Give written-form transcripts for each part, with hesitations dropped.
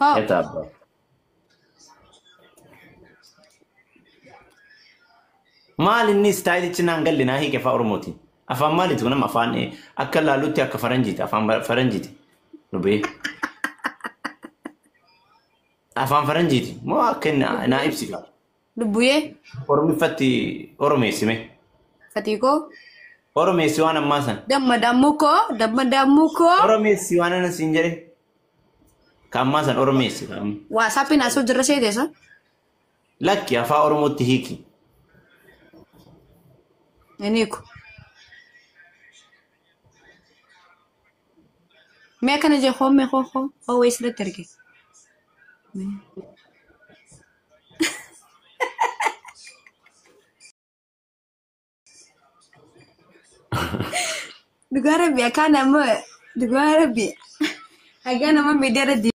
Hoo. Eeta abbaa. Maal inni istaayilichi naan galle naa hiike afaan Oromootiin. Afaan maaliiti kun amma afaan akka laalutti akka faranjiiti afaan faranjiiti. Lubbee. Afaan faranjiiti moo akka inni naa ibsi kaa. Lubbuyyee. Oromiffatti Oromeessime. Fatiikoo. Oromeessi waan ammaa sana. Damma dammuu koo. Damma dammuu koo. Oromeessi waan ana siin jedhe. Ka ammaa sana Oromeessi. Ka amma. Waasaappiin asoo jirra seeteessa. Lakki afaan Oromootti hiiki. Inni hiiku. Mee akkana jee hoo mee hoo hoo hoo wayii sirriitti arge. Dhugaa rabbi akkaan amma dhugaa rabbi hagaa nama miidiyaa irra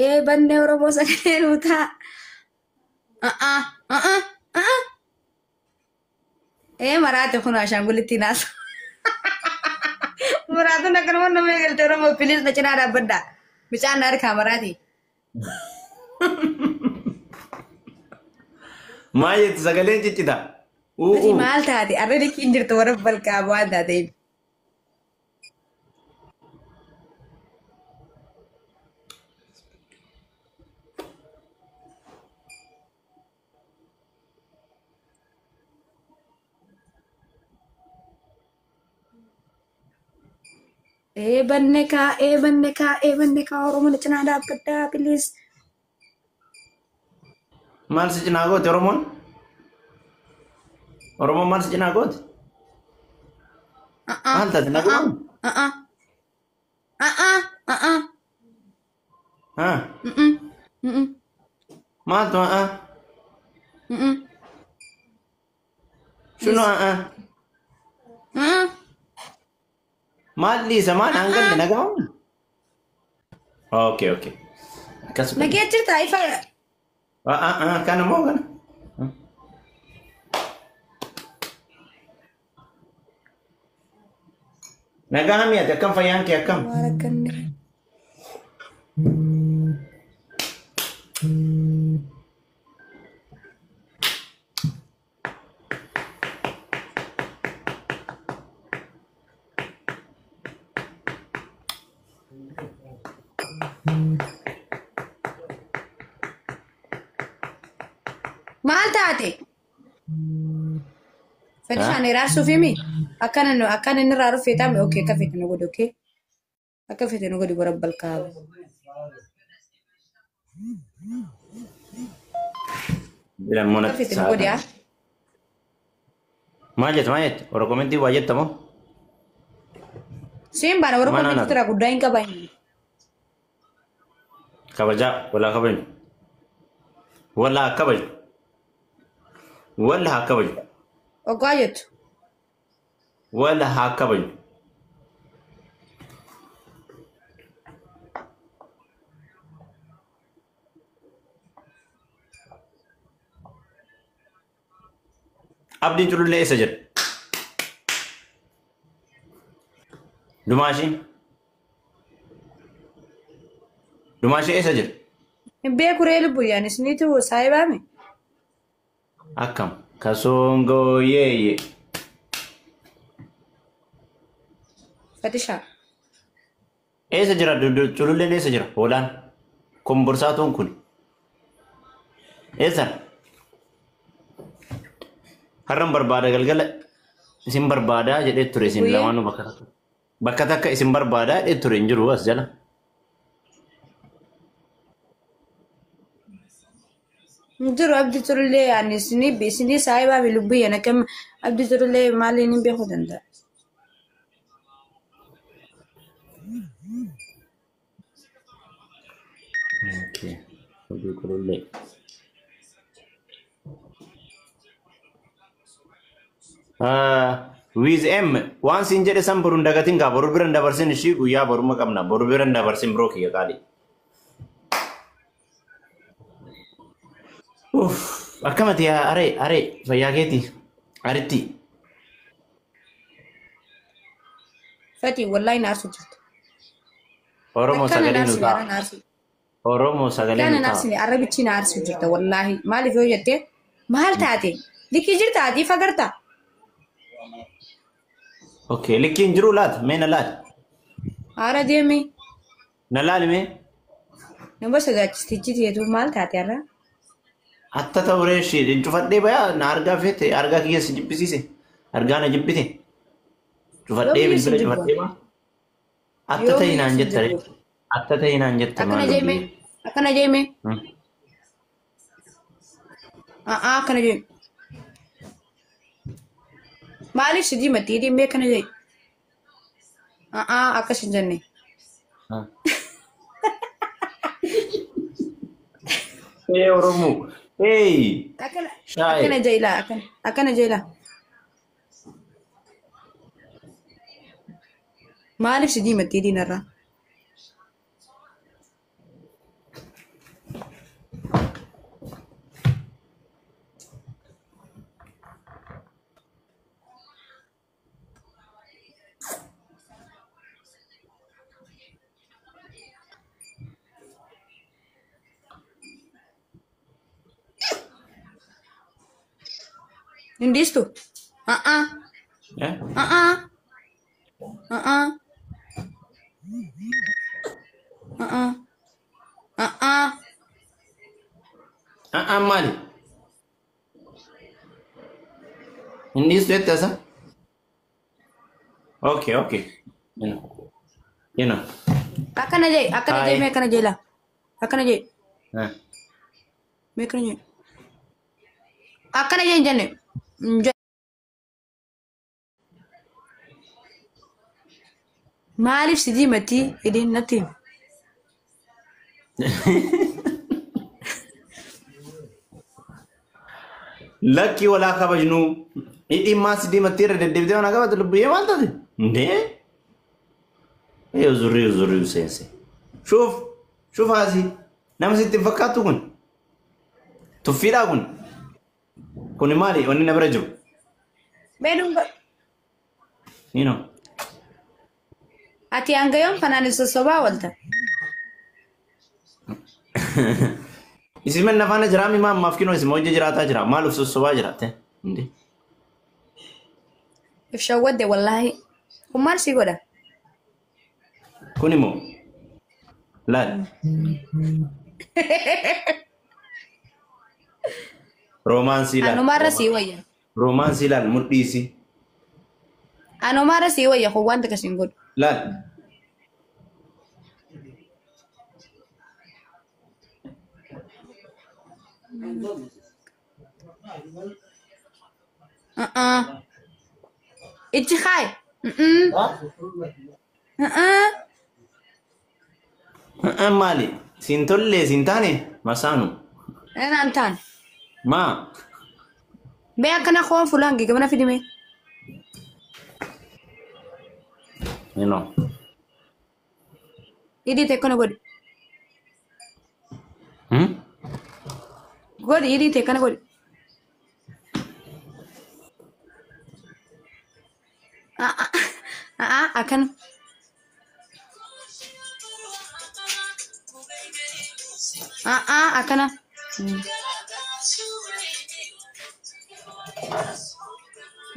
ee bannee Oromoo sagalee nuu ta'a. A'aa a'aa a'aa. Ee maraate kun ashaangulittiin haasa. Maraatuun akkanuma nama eegalte Oromoo please na cinaa dhaabbadhaa. Bichaan na harkaa maraati. Maal jetti sagaleen ciccita? Ati U'uu. maal taate arra likiin jirtu warra balqaa waan taateef. Ee banne kaa ee banne kaa ee banne kaa Oromoo na cinaa dhaabbadhaa please. Maal si cinaa goote Oromoon? Oromoon maal si cinaa goote? A'aa Maal taate a'aa nagumaan? a'aa a'aa a'aa. Haa? Mm mm Maaltu haa? mm. Shunoo haa? Mm. Maal dhiisa maal aan galle nagahuun? Okay okay. Akkas godhe. Nagee jirta ifa. Kana moo kana? Nagaa hamiyaati akkam fayyaan kee akkam? Waan akkanni. Maal taate? Fedhishaan hiraarsuuf himi? Akkana nu akkana inni irraa dhufee taame okay akka fedhe nu godhi okay? Akka fedhe nu godhi warra balqaa. Bilammoo Akka natti fedhe nu godhi sa'a. haa. Maal jette maal jette? Warra komentii waa jetta moo? Siin baana warra Maal komentii naannoo? tura guddaa hin qaban. Kabajaa walaa kabaju. Walaa kabaju. Walaa kabaju. Oggaa jettu. Wala haa kabaju. Abdiin culullee eessa jira? Dumaashiin? Dumaashii eessa jira? Hin beeku ree lubbu yaan isiniitu saayibaame. Akkam? Kasongooyeeyye. Fatishaa. Eessa jira? Cululleen eessa jira? Hoolaan? Komborsaatuun kun? Eessa? Har'an barbaada galgala isin barbaadaa jedhee ture isin Guyyee. lamaanuu bakka takka. Bakka takka isin barbaadaa jedhee ture hin jiru as jala. Hin jiru abdi turullee ani isinii isinii saayibaame lubbu yaan akkam abdi turullee maaliin hin beekuu danda'a. Okay. Hojii culullee. With M waan siin jedhe san boru hin dagatin gaa boru bira hin dabarsin ishii guyyaa boruma qabna boru bira hin dabarsin biroo kiyya qaali. Uff akkamati yaa aree aree fayyaa keeti aritti Fati wallahi na arsu jirtu. Oromoo Akkana sagalee nu naarsi ta'a. gara naarsi. Oromoo sagalee Kana nu ta'a. naarsi arrabichi naarsi jirta wallaahi. Maaliif yoo jette maal taate? Likki jirta ati fagarta. Okay, likkiin jiru laata? Mee na laali. Haara deemi. Na laali mee? Nama sodaachistichi ta'etu maal taate har'a? Hatta ta'u reeshii cufadhee bayaa na argaa feete argaa kiyya si jibbisiise. Argaa na jibbite. Cufadhee Yoomiyyuu si bilbila jibba. cufadhee baa. Hatta ta'e Yoomiyyuu naan si jetta jibba. reeshii. Hatta ta'e naan jetta Akkana maal jeeme. dubbii. Akkana jeeme. A'aa akkana jeeme. Maaliif si diimatti hidhii akkana jeeme? A'aa akkas hin jenne. Ee Oromoo. Ee Akkana shaayee. akkana jeelaa akkana akkana jeelaa. Maaliif si diimatti hidhiin irraa? Hin dhiistu? A'aa Eh? a'aa a'aa a'aa a'aa. A'aa maali? Hin dhiistu jette asa? Okay, okay. You know. You know. Akkana jee akkana jee Hi. mee akkana jeelaa. Akkana jee Eh. mee akkana jee. Akkana jee hin jenne. Hin jenne. Maaliif si diimatti hidhiin natti himi? Lakki walaa kabajnu. Hidhiin maas diimattee irra deddeebitee waan qabate lubbuyyee maal taate? Ndee? Ee zurrii zurrii seense. Shuuf shuuf haasi. Nama sitti hin fakkaattu kun. Tuffiidhaa kun. Kuni maali? Wanni na bira jiru. Mee dhunga. You know. Ati hanga yoom kanaan hin sossobaa oolta? Isin manna faana jiraa mi maal maaf kinoo isin hojii jiraataa jira. Maal of sossobaa jiraatte? Ndee? If shawwadde wallaahi. Kun maal sii godha? Kun immoo laal. Roomaansii laal. Anumarra sii wayya. Roomaansii laal mudhiisi. Anumarra sii wayya kun wanta akkasiin godhu. Laal. A'aa. Itti kaayi. A'aa. Maali? Siin tollee siin taane masaanu. Naan taane. Maa? Mee akkana koon fuulaan gigamana fidime. You know. Hidhii ta'e kana godhi. Hmm? Godhi hidhii ta'e kana godhi. A'aa. A'aa akkana. A'aa akkana.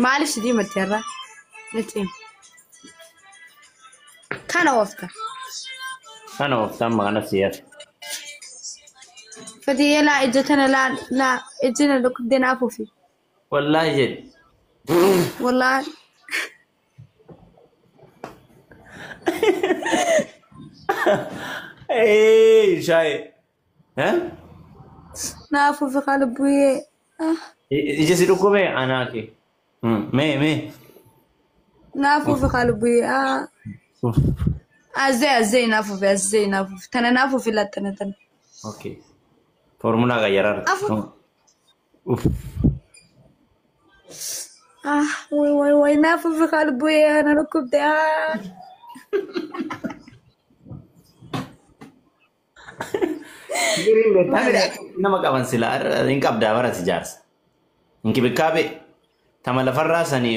Maaliif si diimatti har'a? Natti himi. Kana oofta. Kana ooftaan maqaan si yaada. Fatiyya laa ija tana laa laa ija na dhukkubdee naaf ofi. Wallaahi jedhi. Wallaahi. Ee shaayee. Eh? Naaf ofi qalbuyyee. Ija si dhukkube anaa kee. Mee mee. Naaf ofi qalbuyyee. Azee azee naaf ofi azee naaf ofi. Tana naaf ofi laa tana tana. Okay. Formulaa qayyaraara. Afu. Uff. Ah, way way way naaf ofi qalbuyyee na dhukkubdee. Ah. Nama qaban silaa hin qabdaa barati jaarsa. Inkibikaabe tama lafarraa sani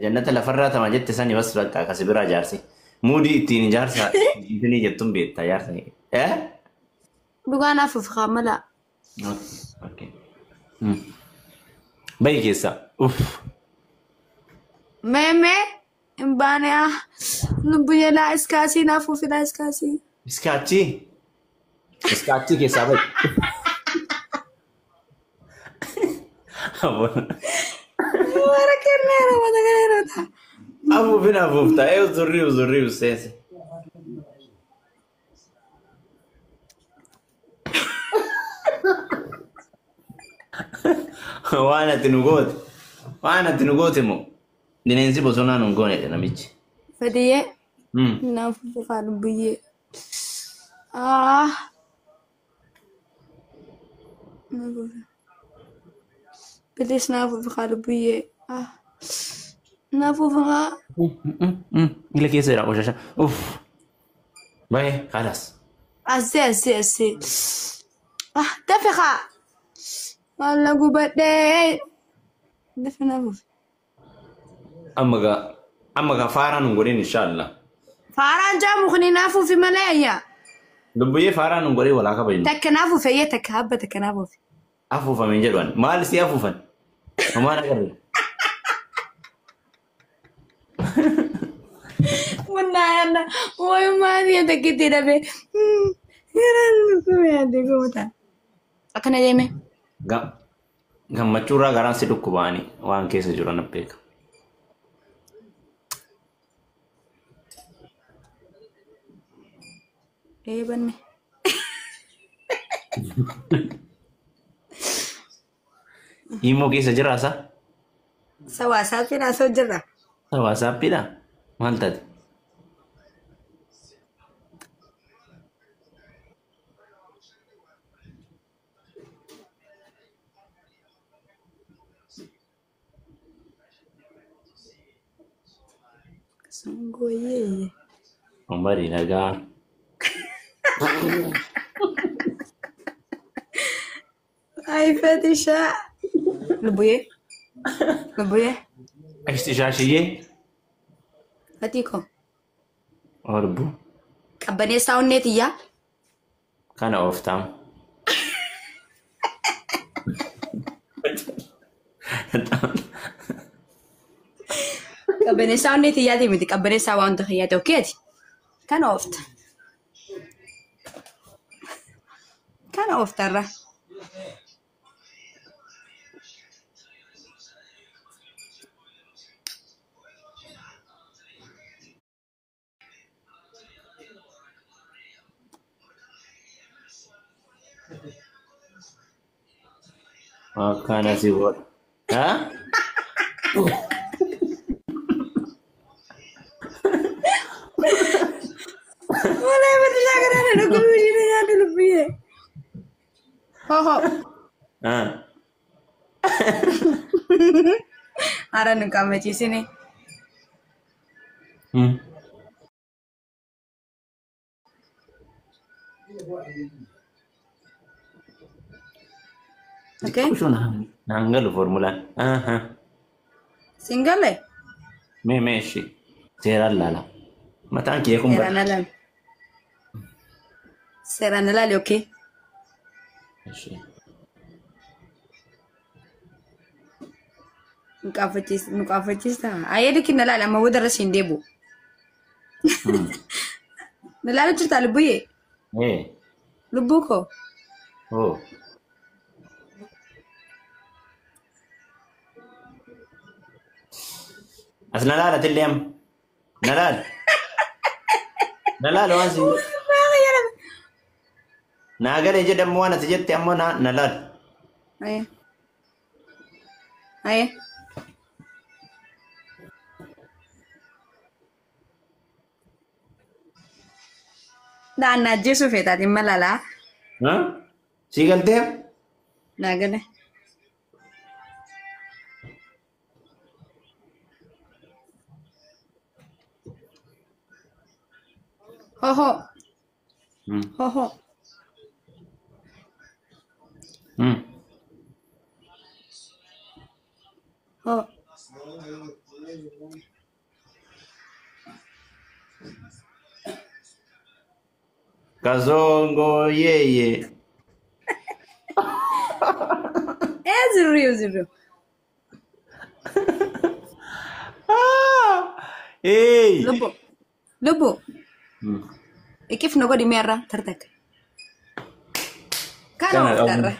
jannata lafarraa tama jette sani bas bakka akkasi biraa jaarsi. Muudii ittiin ijaarsa isinii jettuun beektaa ijaarsa. Eh? Dhugaa naaf fufi mala. Okay. Bayi keessaa. Uff. Mee mee hin baane ah. Lubbuyyee laa iskaasii naaf fufi laa iskaasii. Iskaachii. Iskaachii keessaa bayi. Wara kenneera mata gareera ta'a. Afuufin afuufta. Ee zurrii zurrii seense. Waan ati nu goote. Waan ati nu goote moo bineensi bosonaa nu hin goonedha namichi. Fadiyyee naaf fufi kaa lubbuyyee. Ah. Naaf fufi. Bilis naaf fufi kaa lubbuyyee. Ah. Naaf fufi kaa. Ila keessa jira qoshasha. Uff. Bahe kalas. Asii asii asii. Ah dafi kaa. Maal gubadhee. Dafi naaf fufi. Amma gaa faaraan hin godhin inshallah. Faaraan jaamu kuni naaf fufi malee ayyaa. Lubbuyyee faaraan hin godhin walaa kabajnu. Takka naaf fufi ayyee takka habba takka naaf fufi. Afuufame hin jedhu maal si afuufan? Homaan agarre. Wallaahi wayi maali takkitti dhabe. Garaan dhukkube yaadde goota. Akkana deeme. Gammachuurraa garaan si dhukkubaani waan keessa jiru na beeka. Ee banne. Himoo keessa jira sa? Sa waasaappiin haasa'u jirra. Sa waasaappiidha? Maal taate? Sungooyyee. Umarii nagaa. Ay fetishaa. Lubbuyyee. Lubbuyyee. Ashti shaashiyyee. Fatii koo. Orbu. Qabbaneessaa onnee tiyyaa. Kana ooftaam. Qabbaneessaa onnee tiyyaati miti qabbaneessaa waan hunda kiyyaati okkeeti. Kana oofta. Kana ooftarra. Akkana si godha. Haa? Wallahi fetishaa kana na dhukkubuu ishee nyaadhu lubbuyyee. Ho ho. Haa. Hara nu qaammachiisini. Okay. Xiqqoo naan galu formulaan. Siin galee? Mee mee ishee seeraan laala. Mataan kiyya kun Seeraan alaali. Seeraan alaali okay. Ishee. Nu qaanfachiista nu qaanfachiista. Ayyee dikki na laali amma booda irra siin deebi'u. Na laalu jirtaa lubbuyyee? Ee. Lubbuu koo. Oo. As na laala tillee amma. Na laala. Na laala waan siin jedhu. Naa galee jedhamu waan ati jette ammoo na laala. Ayyee. Ayyee. Daan na ajjeesuu feetaatiin malalaa. Haa? Sii galtee? Naa gale. Ho ho. Ho ho. Ho. Kasongo yeye. Zurriyu zurriyu. Ah! Hey! Lubbu. Lubbu. Ikif nu godhi meerra tartak. Kana Kana of darra.